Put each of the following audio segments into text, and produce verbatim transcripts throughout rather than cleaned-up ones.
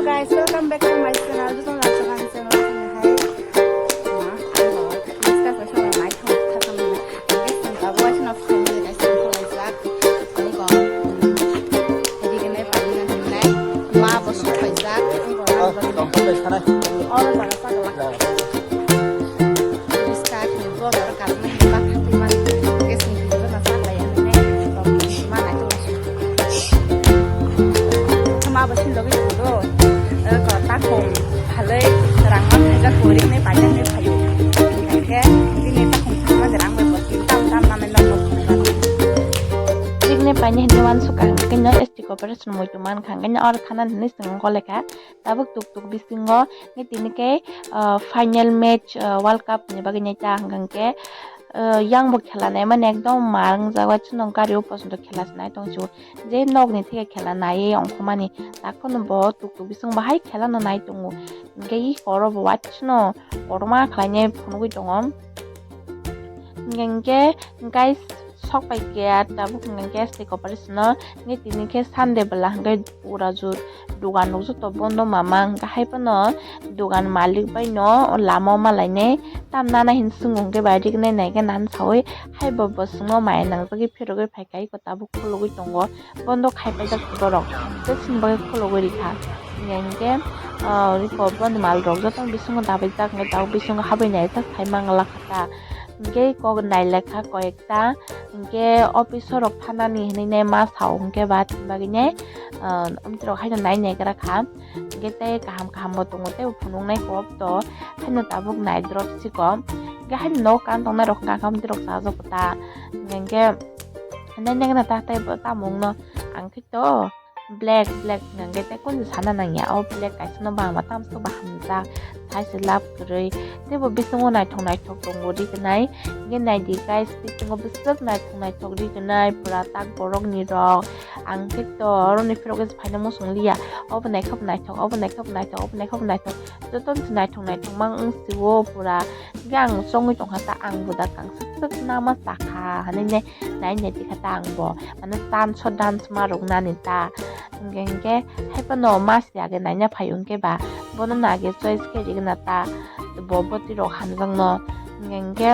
Guys, welcome back to my channel. Joto no channel, channel hai. Ma, ang bo discuss sa sa mai thong tha thang ni. Guys, ang bo waisa no family guys, ang bo waisa. Ang bo. Jadi kene pagi na nai. Ma bo su waisa. Ang bo. Ang bo. Oro jaga sa gala. Riska kini vlog aro karwi bak hati man. Guys, ni video na sa lai ani nai. Vlog ni ma nai to. Thama bo sin logi do. Ko ta khong halai rang man hai ja ko ring nai pai nai phayo. Ke ini ta khong thama rang bo tam tam na nai nok nok. Ring nai pai nai wan sukang kino S T corporation moi to man khang kino or khana ni sing ko leka. Tabuk tuk tuk bisingo nge tini ke, ah, final match, ah, World Cup ni bagwi nai ta hwnkha hwnkhe, ah, yang bo khela nai mani ekdom ma wngjago chwng gari o pochonto khela se nai tong chu je nok ni theke khela nai ongkhormani tak phano bo tuk tuk bising bahai khela no nai tongo hwnkhe eko oro bo waisano kotorma khlai nai phunugwi tongo hwnkhe hwnkhe guys. Sok pai khe tabuk hwnkhe S T corporation no hwnkhe tini khe Sunday bwla hwnkhe pura jur dogan rok joto bondo mama hwnkhe hai phano dogan malik bai no lama o malainai tam nana hin swngo hwnkhe bai riknai nai khe nan saui hai bo bwswk no maya nangjagwi phirogwi phai kha eko tabuk khulugwi tongo bondo khai paijak borok tei chini bagwi khulugwi rikha hwnkhe hwnkhe eko bondo mal rok joto bisingo dabaijak hwnkhe tabuk bisingo habwi naijak hai mangla kha ta. Hwnkhe kok nailekha koyekta, hwnkhe office o rok thanani hinwi nai ma sao hwnkhe ba tini bagwi nai, ah, omtwi rok haino nai naigra kha. Hwnkhe tei kaham kaham bo tongo, tei bo phunuknai kok to haino tabuk nai drop siko. Hwnkhe haino nogo kan tongnai rok hwnkha khe omtwi rok chajago ta. Hwnkhe nai naigra ta tei bo tamo wngno ang khe to. Black, black hwnkhe tei kunu sana nangya. O black kaisa no bangma tamsok ba hamjak. Sai se lab kwrwi. Tei bo bisingo naithok naithok tongo rignai. Hwnkhe naidi guys, bisingo bwswk naithok naithok rignai. Pura tak borok ni rok. Ang khe to oro ni phirok khe phaina muchung liya. Obo naikha bo naithok, obo naikha bo naithok, obo naikha bo naithok. Joto ni se naithok naithok mang wng sio pura. Hwnkhe ang chongwi tongkha ta ang bo da kang swk swk nama sakha hinwi nai nai nai tikha ta ang bo. Mane tan so dance ma rok nani ta. Hingke hingke hai phano mas ya ge naina phaio hingke ba bono na ge choice khe rigna ta bo bwtwi rok hamjakno. Hingke hingke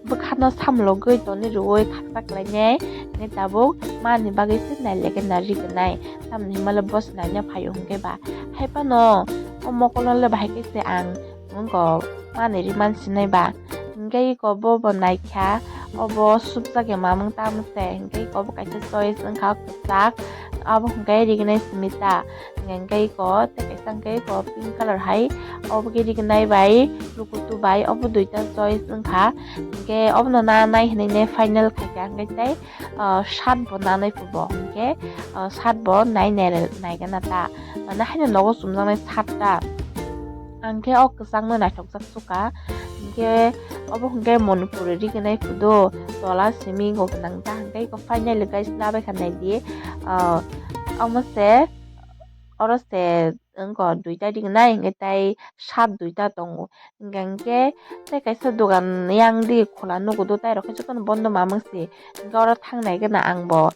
bwkhano samlogwi toni rwui khakchak lainai hingke tabuk mani bagwi se nailaikheno rignai tamni himale bo se naina phaio hingke ba hai phano o mokolole bahai khe se ang wngkok mani riman sinai ba. Hingke eko bo bo naikha, obo supjak ya mamung tamo se, hingke eko bo kaisa choice wngkha kwchak, abo hingke rignai simi ta, hingke eko tei kaisa hingke eko pink colour hai, obo khe rignai bai lukutu bai, obo duita choice wngkha, hingke obono nanai hinui nai final khaikha, hingke tei, ah, sat bo nanai phubo, hingke, ah, sat bo nai nai naigana ta, mane haino nogo chumjaknai sat ta. Ang khe o kwchangno naithokjak sukha, hinkhe obo hinkhe Manipuri rignai phudo tola simi go gwnang ta, hinkhe eko finally guys nabaikha naidi, ah, omo se oro se wngkha duita rignai hinkhe tai sat duita tongo, hinkhe hinkhe tei kaisa dogan yang di khula nugudo tai rok khe jotono bondo mamang se, hinkhe oro thangnai gana ang bo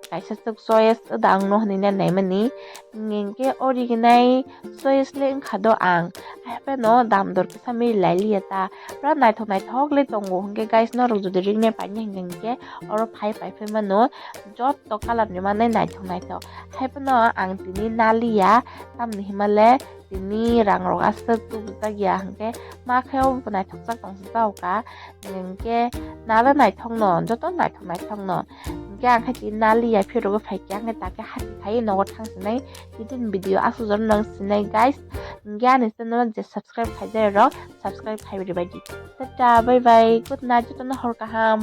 kaisa chwk choice da ang no hinui naimani, hinkhe o rignai. Choice le wngkha do ang. Hapheno dam dor kisa mili lai liya ta. Pura naithok naithok le tongo. Hinkhe guys norok jodi ringnai paina hinkhe hinkhe oro phai pai phai mano. Jotto colour ni manwi naithok naithok. Hapheno ang tini naliya. Tamni himale tini rang rok aswk tubujak ya hinkhe ma khe obo naithok jak tong si jao ka. Hinkhe nalo naithok no, joto naithok naithok no. Hinkhe ang khe tini naliya phirogwi phaikhe ang khe takhe hati khai nogo thang sinai. Tini video aswk jora nang sinai guys. Hinkhe ani channel je subscribe khaijak rok subscribe khai ribai di. Tata bye bye, good night, jotono hor kaham.